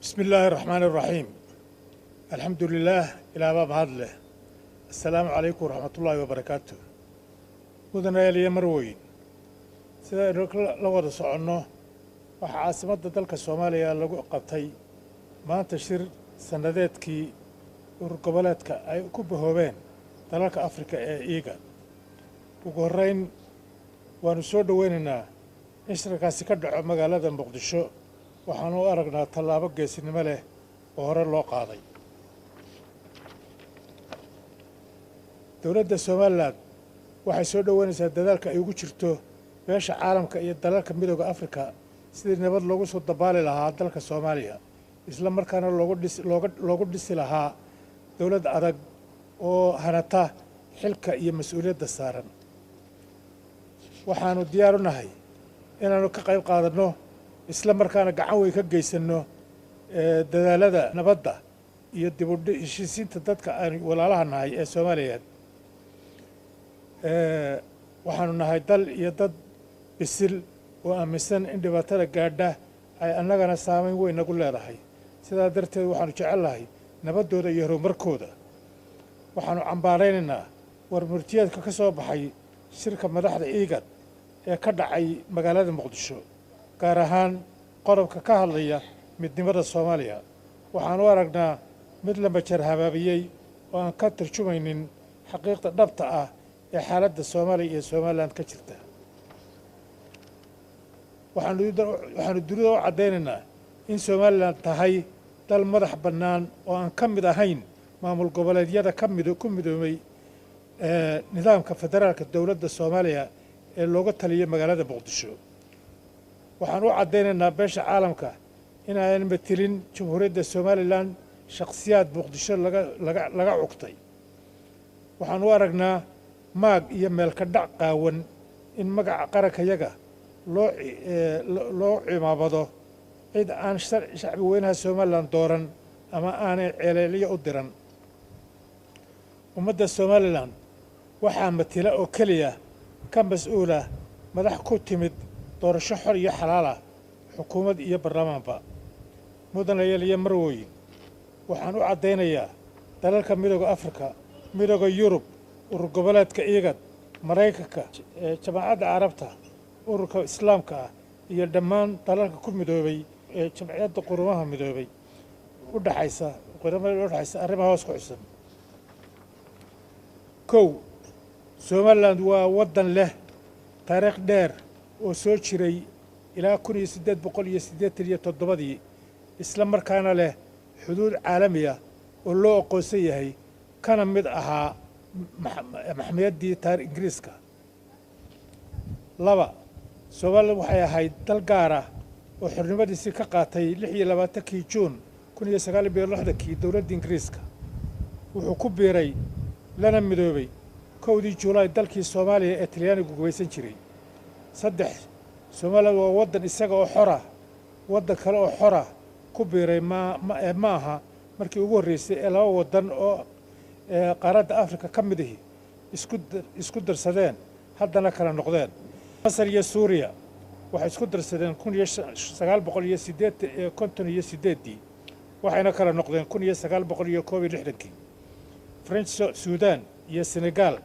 Bismi illaahi araxmaani araxiim. Alxamdu lilaah, ilaabaa mahad leh. Assalaamu calaykum waraxmatullaahi wabarakaatu. Mudanayaal iyo marweyn, sida aynu la wada soconno, waxaa caasimadda dalka Soomaaliya lagu qabtay maanta shir sannadeedkii urur goboleedka ay ku bahoobeen dalalka Afrika ee IGAD. Ugu horrayn, waannu soo dhoweynaynaa in shirkaasi ka dhaco magaalada Muqdisho. Waxaanu u aragnaa tallaabo geesinimo leh oo hore loo qaaday. Dowladda Somalilan waxay soo dhoweynaysaa dadaalka ay ugu jirto beesha caalamka iyo dalalka Midooda Afrika sidii nabad loogu soo dabaali lahaa dalka Soomaaliya, isla markaana loogu dhisi lahaa dowlad adag oo hanata xilka iyo mas-uuliyadda saaran. Waxaanu diyaar u nahay inaannu ka qayb qaadanno, isla markaana gacan weyn ka geysanno dadaalada nabadda iyo dib u heshiisiinta dadka aanu walaalaha nahay ee Soomaaliyeed. Waxaanu nahay dal iyo dad bisil oo aaminsan in dhibaatada gaadha ay annagana saamayn weyn nagu leedahay. Sidaa darteed waxaanu jecel lahay nabaddooda iyo horumarkooda. Waxaanu cambaaraynaynaa war murtiyeedka ka soo baxay shirka madaxda IGAD ee ka dhacay magaalada Muqdisho, gaar ahaan qodobka ka hadlaya midnimada Soomaaliya. Waxaanu aragnaa mid la majar habaabiyey oo aan ka tarjumaynin xaqiiqda dhabta ah ee xaaladda Soomaaliya iyo Somalilan ka jirta. Waxaanu dunida u caddaynaynaa in Somalilan tahay dal madax bannaan oo aan ka mid ahayn maamul goboleedyada ka mid ku midoobay nidaamka federaalka dowladda Soomaaliya ee looga taliyay magaalada Muqdisho. Waxaan u caddaynaynaa beesha caalamka in aanan matelin Jamhuuriyadda Somalilan shakhsiyaad Muqdisho laga cugtay. Waxaan u aragnaa maag iyo meelka dhac qaawan in magaca qarankayaga loo cimaamado cid aan shacbi weynaha Somalilan dooran ama aanay ceeleelyo u diran. Ummadda Somalilan waxaa matila oo keliya ka mas-uula madax ku timid doorasho xor iyo xalaal ah, xukuumad iyo baarlamaanba. Mudanayaal iyo marwooyin, waxaan u caddaynayaa dalalka Midooda Afrika, Midooda Yurub, urur goboleedka IGAD, Maraykanka, Jamaacadda Carabta, Ururka Islaamka ah iyo dhammaan dalalka ku midoobay ee Jamciyadda Qurumaha Midoobay u dhaxaysa, quramada u dhexaysa, arrimaha hoos ku xusan. Kow, Somalilan waa waddan leh taariikh dheer oo soo jiray ilaa 1887-dii, isla markaana leh xuduud caalami ah oo loo aqoonsan yahay, kana mid ahaa maxmiyaddii taar Ingiriiska. Laba, Somalilan waxay ahayd dal gaar ah oo xornimadiisii ka qaatay 26-kii Juun 1960-kii dowladda Ingiriiska. Wuxuu ku biiray lana midoobay 1dii Juulaay dalkii Soomaaliya ee Talyaanigu gumaysan jiray. Saddex, Somalilan waa waddan isaga oo xora waddan kale oo xora ku biiray. Ma aha markii ugu horreysay ee laba waddan oo qaaradda Afrika ka mid ihi isku darsadeen haddana kala noqdeen. Masar iyo Suuriya waxay isku darsadeen 1958-dii, waxayna kala noqdeen 1961-kii. French Suudan iyo Senegal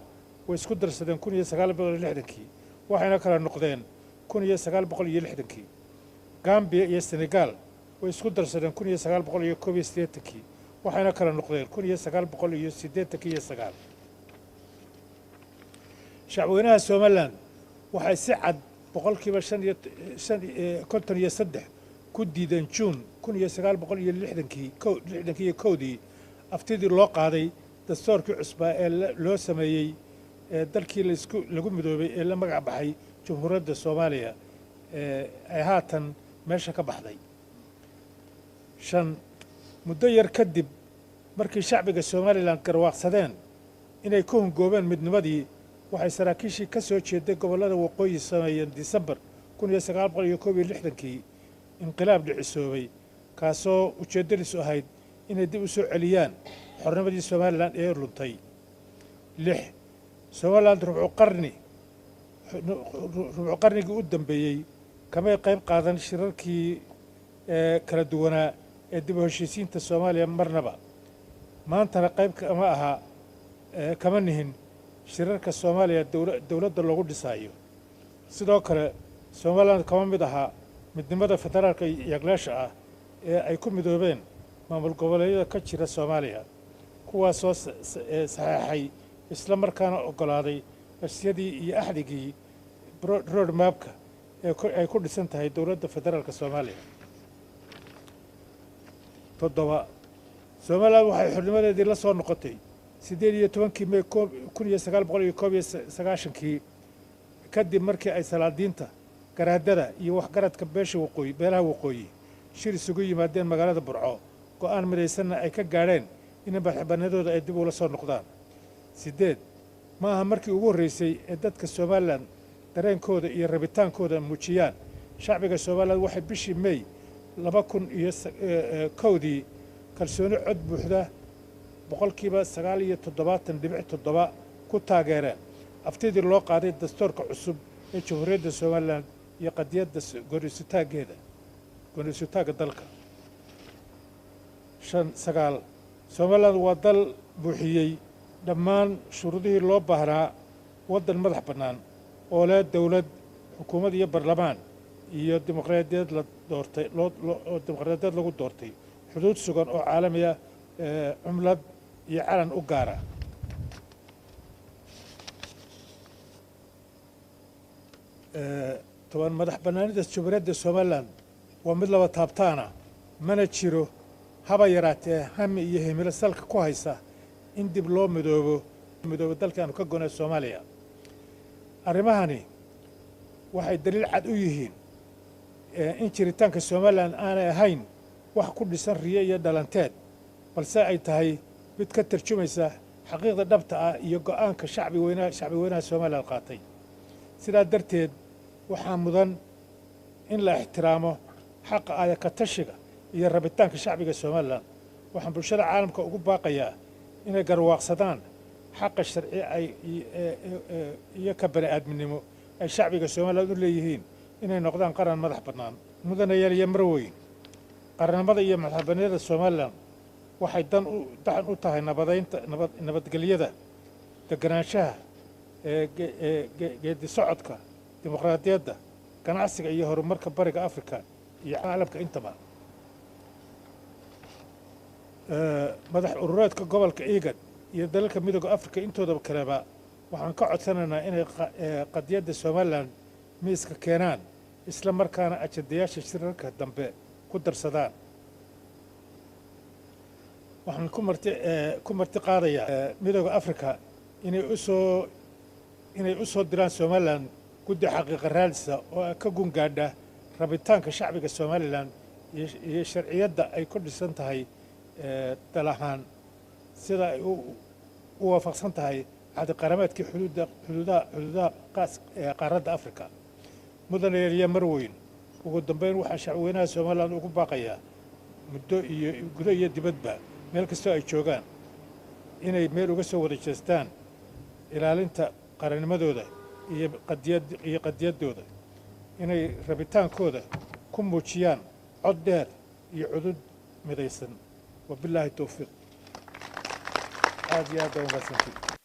way isku darsadeen 1960-kii, waxayna kala noqdeen 1960-kii. Gambiya iyo Senegal way isku darsadeen 1981-kii, waxayna kala noqdeen 1989. Shacweynaha Somalilan waxay si cad 53% ku diideen Juun 1960-kii 61-dii aftidii loo qaaday dastuurkii cusbaa ee loo sameeyey ee dalkii laisku lagu midoobay ee la magac baxay Jamhuuriyadda Soomaaliya ee ay haatan meesha ka baxday. Shan, muddo yar kadib markii shacbiga Somalilan garwaaqsadeen inay ku hungoobeen midnimadii, waxay saraakiishii ka soo jeeday gobollada waqooyi sameeyeen Disembar 1961-kii inqilaab dhicisoobay, kaasoo ujeeddadiisu ahayd inay dib u soo celiyaan xornimadii Somalilan ee luntay. Lix, Somalilan rubuc qarnigii u dambeeyey kamay qayb qaadan shirarkii kala duwanaa ee dib u heshiisiinta Soomaaliya marnaba. Maantana qayb kama aha, kama nihin shirarka Soomaaliya dowladda loogu dhisaayo. Sidoo kale Somaliland kama mid ahaa midnimada federaalka yagleesha ah ee ay ku midoobeen maamul goboleedyada ka jira Soomaaliya, kuwaasoo saxeexay isla markaana oggolaaday heshiisyadii iyo axdigii road mapka ee ay ku dhisan tahay dowladda federaalka Soomaaliya. 7, Somaliland waxay xornimadeedii la soo noqotay 18-kii May 1991-kii, kadib markii ay salaadiinta, garaadada iyo waxgaradka beesha waqooyi, beelaha waqooyi shir isugu yimaadeen magaalada Burco, go'aan midaysanna ay ka gaadheen in madaxbannaanidooda ay dib ula soo noqdaan. 8, ma aha markii ugu horreysay ee dadka Somaliland dareenkooda iyo rabitaankooda muujiyaan. Shacbiga Somaliland waxay bishii May 2001-dii kalsooni cod buuxda 79.7% ku taageereen aftidii loo qaaday dastuurka cusub ee Jamhuuriyadda Somaliland iyo qadiyadda gooniisutaaggeeda, gooniisutaagga dalka. 5, 9, Somaliland waa dal buuxiyey dhammaan shuruudihii loo baahnaa waddan madax bannaan oo leh dowlad, xukuumad iyo barlamaan iyo dimuqraadiyad la doortay, oo dimuqraadiyad lagu doortay, xuduud sugan oo caalami ah, cumlad iyo calan u gaara. 10, madax bannaanida Jamhuuriyadda Somaliland waa mid laba taabtaana, mana jiro haba yaraatee hami iyo himilo salka ku haysa in dib loo midoobo dalka aanu ka gonay Soomaaliya. Arrimahani waxay daliil cad u yihiin in jiritaanka Somaliland aanay ahayn wax ku dhisan riyo iyo dhalanteed, balse ay tahay mid ka tarjumaysa xaqiiqda dhabta ah iyo go'aanka shacbi weynaha Somaliland qaatay. Sidaa darteed waxaa mudan in la ixtiraamo xaqa aaya ka tashiga iyo rabitaanka shacbiga Somaliland. Waxaan bulshada caalamka ugu baaqayaa inay garwaaqsadaan xaqa sharci ay iyo ka bani aadminimo ay shacbiga Somaliland u leeyihiin inay noqdaan qaran madax bannaan. Mudanayaal iyo marweyn, qarannimada iyo madaxbannaanida Somaliland waxay dan u tahay nabadaynta, nabadgelyada, deganaanshaha, geedi socodka dimuqraadiyadda, ganacsiga iyo horumarka Bariga Afrika iyo caalamka intaba. Madax urureedka gobolka IGAD iyo dalalka Midooda Afrika intooda kaleba waxaan ka codsanaynaa inay qadiyadda Somaliland miiska keenaan, isla markaana ajandayaasha shirarka dambe ku darsadaan. Waxaan ku marti qaadayaa Midooda Afrika inay u soo diraan Somaliland guddi xaqiiqa raadisa oo ka gungaadha rabitaanka shacbiga Somaliland iyo sharciyadda ay ku dhisan tahay dal ahaan, sida ay u waafaqsan tahay cadi qarameedkii xuduudaha qaaradda Afrika. Mudanayaal iyo marweyn, ugu dambeyn waxaan shacbweynaha Somaliland ugu baaqayaa muddo iyo gudo iyo dibadba meel kastoo ay joogaan inay meel uga soo wada jeestaan ilaalinta qarannimadooda iyo qadiyaddooda, inay rabitaankooda ku muujiyaan cod dheer iyo cudud midaysan. Wabilaahi towfiiq. Aad iyo aad baa umahadsantiid.